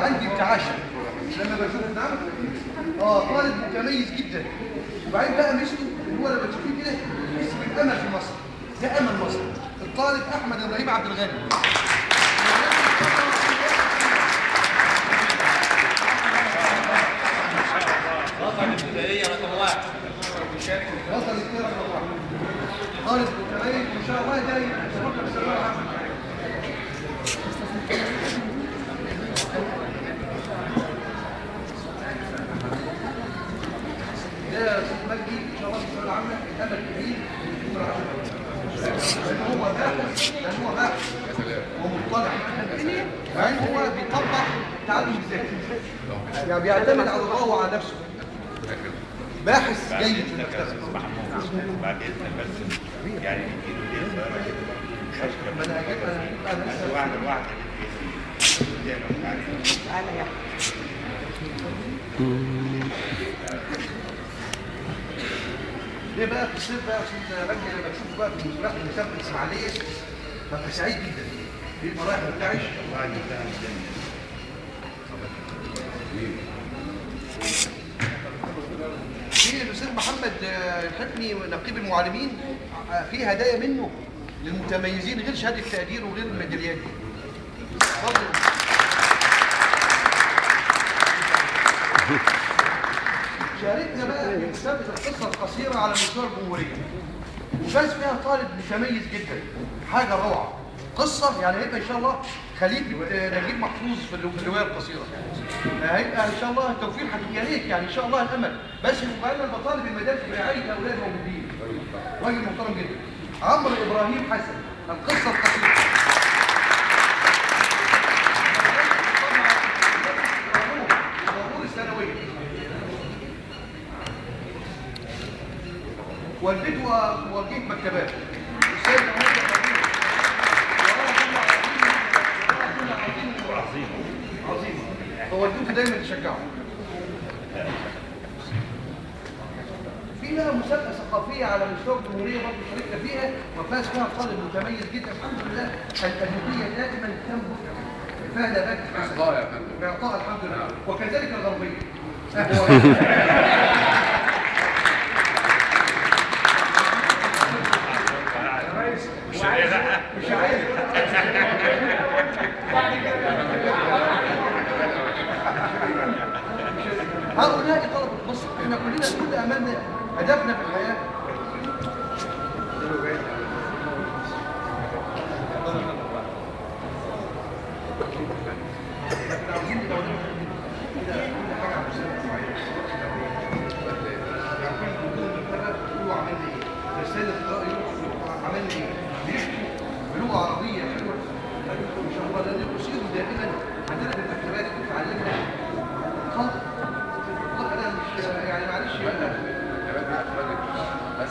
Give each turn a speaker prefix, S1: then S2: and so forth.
S1: عندي ارتعاشه لما بشوف. نعم طالب متميز جدا. وبعدين بقى ميزته ان هو لما تشوفيه كده تحس بالامل في مصر، ده امل مصر. الطالب احمد ابراهيم عبد الغني.
S2: بطل الابتدائية رقم 1.
S1: بطل الابتدائية رقم 1. طالب متميز وان شاء الله ده يتفكر في الثانوية العامة. ده يا استاذ مجدي ان شاء الله في الثانوية العامة الامل كبير لان هو باحث، لان هو باحث ومطلع، يعني هو بيطبق التعلم الذاتي، يعني بيعتمد على الله وعلى نفسه. باحث جيد في المكتبة.
S3: بعد اذنك بس يعني نديله دقيقة صغيرة كده.
S1: ما انا هجيب انا لسه
S3: واحدة واحدة.
S4: تعالى يا
S1: ليه بقى في الصيف بقى عشان مجدي لما تشوفه بقى في مسابقة الاسماعيلية ببقى سعيد جدا. بيبقى رايح مرتعش. في الاستاذ محمد الحفني نقيب المعلمين في هدايا منه للمتميزين غير شهادة تقدير وغير الميداليات دي. شاركنا بقى في مسابقة القصة القصيرة على مستوى الجمهورية، وفاز فيها طالب متميز جدا، حاجة روعه. قصة يعني هيبقى ان شاء الله خليفة نجيب محفوظ في الرواية القصيرة. هيبقى ان شاء الله التوفيق يا ريت، يعني ان شاء الله الامل، بس يبقى لنا المطالب المدارس برعاية اولاد موجودين. راجل محترم جدا. عمرو ابراهيم حسن، القصة القصيرة. الطابور الثانوية. والدته وجهه مكتبات. الاستاذ عظيم عظيم، فوالدته دايما تشجعه. في بقى مسابقة ثقافية على مستوى الجمهورية برضه شاركنا فيها وفاز فيها طالب متميز جدا الحمد لله. الأدبية دائما تنبت فيها نبات حسن باعطاء الحمد لله، وكذلك الغربية. مش عايز هؤلاء طلبة مصر. احنا كلنا كل املنا هدفنا في الحياة. احنا عاوزين نبقى كده كل حاجة على مستوى معين. يعني كل دكتور مكتبه يقولوا عملنا ايه؟ رسالة قراءة يقولوا عملنا ايه؟ بيحكوا بلغه عربية حلوة. ان شاء الله لان اصيبوا دائما عندنا في المكتبات بتعلمنا خلق. انا مش يعني معلش
S2: بس بس